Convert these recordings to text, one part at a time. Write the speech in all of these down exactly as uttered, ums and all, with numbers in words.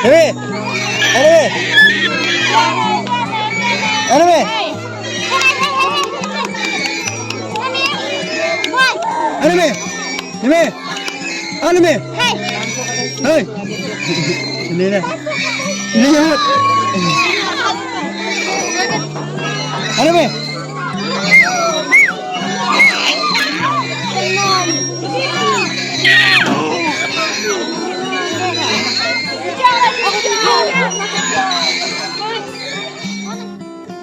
Anime! Anime! Anime! Anime! Anime! Anime! Hey! Hey! Sini deh. Sini deh. Anime!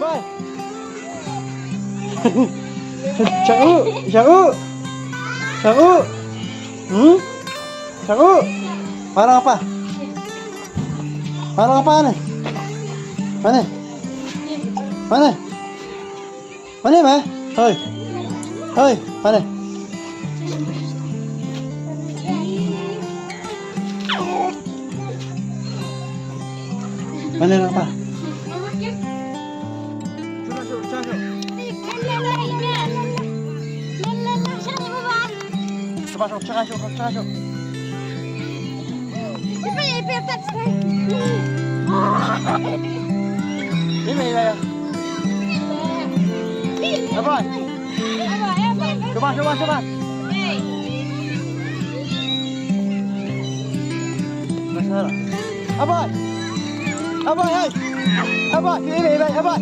Bye. Chau, chau. Chau. Hmm? Chau. Parang apa? Parang apa ni? Mana? Mana? Mana, ma? Hoi. Hoi, mana? Mana, apa? Cepat, cepat, cepat, cepat, cepat. Ini, ini, ya. Apa? Cepat, cepat, cepat. Apa? Apa, hai? Apa? Ini, ini, apa?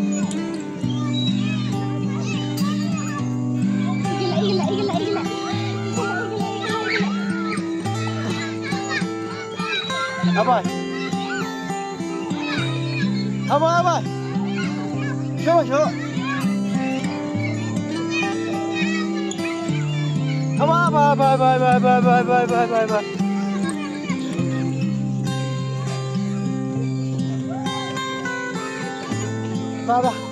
Apa? Apa, apa? Siapa, siapa? Apa, apa, apa, apa, apa, apa, apa, apa, apa, apa? Apa, apa?